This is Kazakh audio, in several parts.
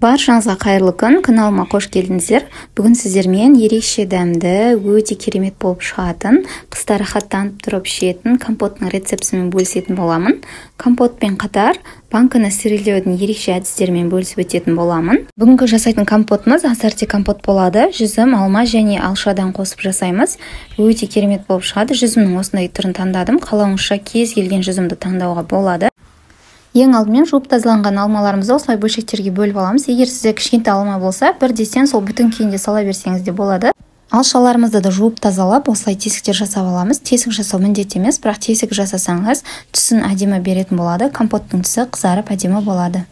Баршаңызға қайырлы күн, каналыма қош келдіңіздер. Бүгін сіздермен ерекше дәмді, өте керемет болып шығатын, қыста рахаттанып тұрып ішетін компоттың рецептісімен бөлісетін боламын. Компотпен қатар банканы стерилдеудің ерекше әдістерімен бөлісіп өтетін боламын. Бүгінгі жасайтын компотымыз ассорти компот болады. Жүзім, алма және алшадан қосып жасаймыз. Өте керемет болып шығады. Жүзімнің осындай түрін таңдадым. Қалауыңызша кез келген жүзімді таңдауға болады. Ең алдымен жуып тазаланған алмаларымызды осылай бөлшектерге бөліп аламыз. Егер сізде кішкентай алма болса, бірден сол бүтін күйінде сала берсеңіз де болады. Алшаларымызды да жуып тазалап, осылай тесіктер жасап аламыз. Тесік жасау міндет емес, бірақ тесік жасасаңыз, түсін әдемі беретін болады. Компоттың түсі қызарып әдемі болады.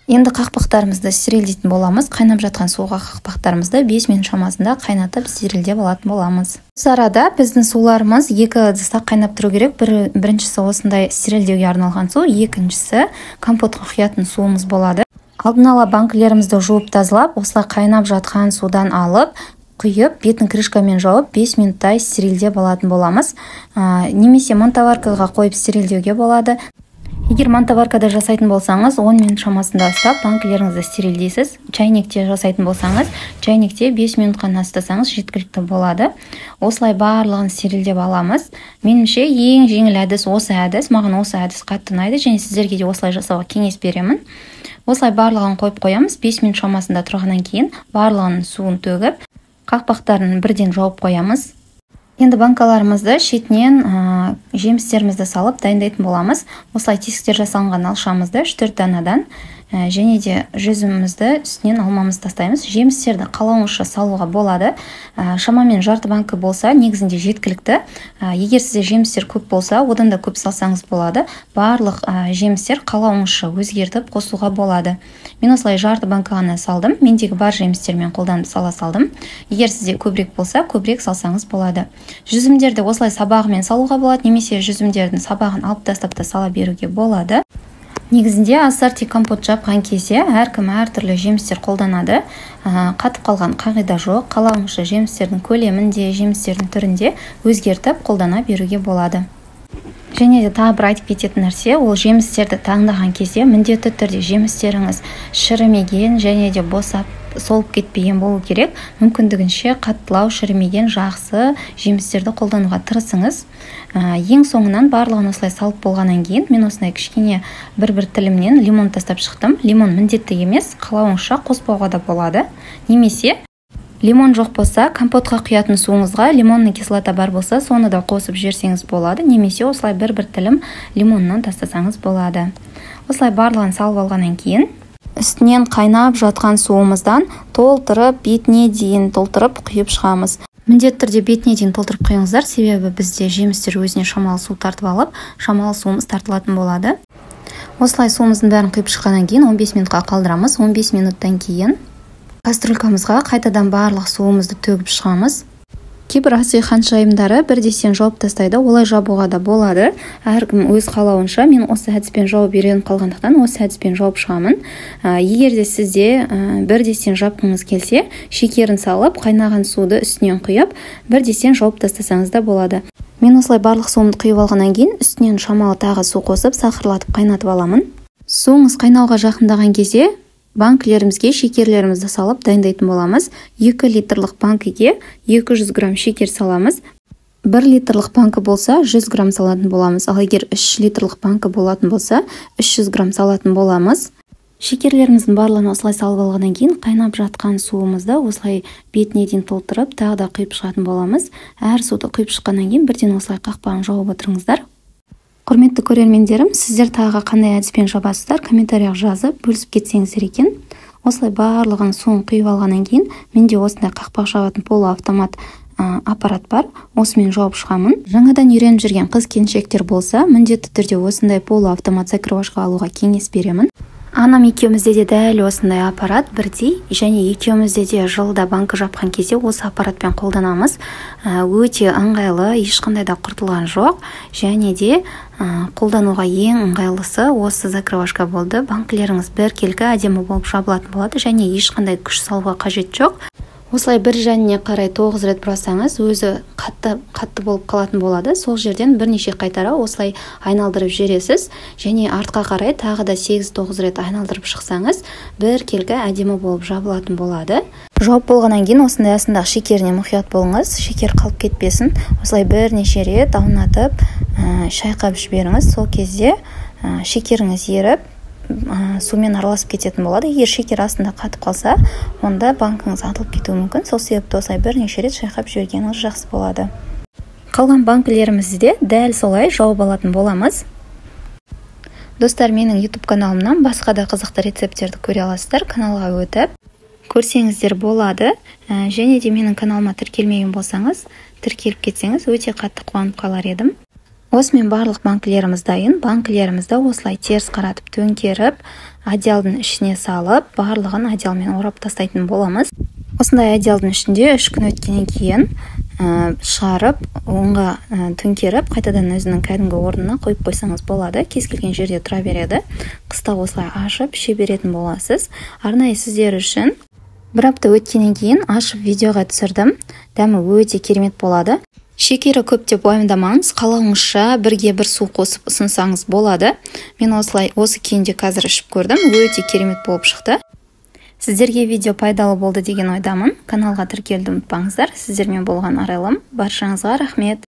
Енді қақпақтарымызды стерилдейтін боламыз. Қайнап жатқан суға қақпақтарымызды 5 минут шамасында қайнатып стерилдеп алатын боламыз. Осы арада біздің суларымыз екі ыдыста қайнап тұру керек. Біріншісі осындай стерилдеуге арналған су, екіншісі компотқа құятын суымыз болады. Алдын ала банкілерімізді жуып тазалап, осылай қайнап жатқан судан алып, құйып, бетін крышкамен жауып 5 минуттай стерилдеп алатын боламыз. Немесе мантоваркаға қойып стерилдеуге болады. Егер мантоваркада жасайтын болсаңыз, 10 минут шамасында ұстап банкілеріңізді стерилдейсіз. Чайникте жасайтын болсаңыз, чайникте 5 минут қана ұстасаңыз жеткілікті болады. Осылай барлығын стерилдеп аламыз. Меніңше ең жеңіл әдіс осы әдіс. Маған осы әдіс қатты ұнайды және сіздерге де осылай жасауға кеңес беремін. Осылай барлығын қойып қоямыз. 5 минут шамасында тұрғаннан кейін барлығының суын төгіп, қақпақтарын бірден жауып қоямыз. Енді банкаларымызды шетінен жемістерімізді салып дайындайтын боламыз. Осылай тесіктер жасалынған алшамызды 3-4 данадан және де жүзімімізді үстінен алмамызды тастаймыз. Жемістерді қалауыңызша салуға болады. Шамамен жарты банка болса, негізінде жеткілікті. Егер сізде жемістер көп болса, одан да көп салсаңыз болады. Барлық жемістер қалауыңызша өзгертіп қосуға болады. Мен осылай жарты банка ғана салдым. Мендегі бар жемістермен қолданып сала салдым. Егер сізде көбірек болса, көбірек салсаңыз болады. Жүзімдерді осылай сабағымен салуға болады, немесе жүзімдердің сабағын алып тастап та сала беруге болады. Негізінде ассорти компот жапқан кезде әркім әртүрлі жемістер қолданады. Қатып қалған қағида жоқ. Қалауыңызша жемістердің көлемін де, жемістердің түрін де өзгертіп қолдана беруге болады. Және де тағы бір айтып кететін нәрсе, ол жемістерді таңдаған кезде міндетті түрде жемістеріңіз шірімеген және де босап солып кетпеген болу керек. Мүмкіндігінше қаттылау шірімеген жақсы жемістерді қолдануға тырысыңыз. Ең соңынан барлығын осылай салып болғаннан кейін мен осындай кішкене бір-бір тілімнен лимон тастап шықтым. Лимон міндетті емес, қалауыңызша қоспауға да болады. Немесе лимон жоқ болса, компотқа құятын суыңызға лимонный кислота бар болса, соны да қосып жіберсеңіз болады. Немесе осылай бір-бір тілім лимоннан тастасаңыз болады. Осылай барлығын салып алғаннан кейін үстінен қайнап жатқан суымыздан толтырып, бетіне дейін толтырып құйып шығамыз. Міндетті түрде бетіне дейін толтырып құйыңыздар, себебі бізде жемістер өзіне шамалы су тартып алып, шамалы суымыз тартылатын болады. Осылай суымыздың бәрін құйып шыққаннан кейін 15 минутқа қалдырамыз. 15 минуттан кейін кастрюлькамызға қайтадан барлық суымызды төгіп шығамыз. Кейбір ас үй ханшайымдары бірден жауып тастайды, олай жабуға да болады. Әркім өз қалауынша. Мен осы әдіспен жауып үйреніп қалғандықтан осы әдіспен жауып шығамын. Егер де сізде бірден жапқыңыз келсе, шекерін салып, қайнаған суды үстінен құйып, бірден жауып тастасаңыз да болады. Мен осылай барлық суымды құйып алғаннан кейін үстінен шамалы тағы су қосып, сахарлатып қайнатып аламын. Суыңыз қайнауға жақындаған кезде банкілерімізге шекерлерімізді салып дайындайтын боламыз. 2 литрлік банкіге 200 грамм шекер саламыз. 1 литрлік банкі болса 100 грамм салатын боламыз. Ал егер 3 литрлік банкі болатын болса 300 грамм салатын боламыз. Шекерлеріміздің барлығын осылай салып алғаннан кейін қайнап жатқан суымызды осылай бетіне дейін толтырып, тағы да құйып шығатын боламыз. Әр суды құйып шыққаннан кейін бірден осылай қақпағын жауып отырыңыздар. Құрметті көрермендерім, сіздер тағы қандай әдіспен жабасыздар, комментарияға жазып, бөлісіп кетсеңіздер екен. Осылай барлығын суын құйып алғаннан кейін менде осындай қақпақ жабатын полуавтомат аппарат бар, осымен жауып шығамын. Жаңадан үйреніп жүрген қыз келіншектер болса, міндетті түрде осындай полуавтомат закрывашка алуға кеңес беремін. Анам екеумізде де дәл осындай аппарат бірдей, және екеумізде де жылда банкі жапқан кезде осы аппаратпен қолданамыз. Өте ыңғайлы, ешқандай да құртылған жоқ, және де қолдануға ең ыңғайлысы осы закрывашка болды. Банкілеріңіз біркелкі әдемі болып жабылатын болады, және ешқандай күш салуға қажет жоқ. Осылай бір жаніне қарай 9 рет бұрасаңыз, өзі қатты қатты болып қалатын болады. Сол жерден бірнеше қайтара осылай айналдырып жібересіз және артқа қарай тағы да 8-9 рет айналдырып шықсаңыз, біркелкі әдемі болып жабылатын болады. Жауып болғаннан кейін осындай астындағы шекеріне мұқият болыңыз, шекер қалып кетпесін. Осылай бірнеше рет аунатып, шайқап жіберіңіз. Сол кезде шекеріңіз еріп, сумен араласып кететін болады. Егер шекер астында қатып қалса, онда банкаңыз атылып кетуі мүмкін. Сол себепті осылай бірнеше рет шайқап жібергеніңіз жақсы болады. Қалған банкілерімізді де дәл солай жауып алатын боламыз. Достар, менің YouTube каналымнан басқа да қызықты рецепттерді көре аласыздар. Каналға өтіп көрсеңіздер болады. Және де менің каналыма тіркелмеген болсаңыз, тіркеліп кетсеңіз, өте қатты қуанып қалар едім. Осымен барлық банкілеріміз дайын. Банкілерімізді осылай теріс қаратып төңкеріп, одеялдың ішіне салып, барлығын одеялмен орап тастайтын боламыз. Осындай одеялдың ішінде 3 күн өткеннен кейін шығарып, оңға төңкеріп, қайтадан өзінің кәдімгі орнына қойып қойсаңыз болады. Кез келген жерде тұра береді. Қыста осылай ашып іше беретін боласыз. Арнайы сіздер үшін бір апта өткеннен кейін ашып видеоға түсірдім. Дәмі өте керемет болады. Шекері көп деп уайымдамаңыз, қалауыңызша бірге бір су қосып ұсынсаңыз болады. Мен осылай осы күйінде қазір ішіп көрдім, өте керемет болып шықты. Сіздерге видео пайдалы болды деген ойдамын. Каналға тіркелуді ұмытпаңыздар. Сіздермен болған Арайлым. Баршаңызға рахмет.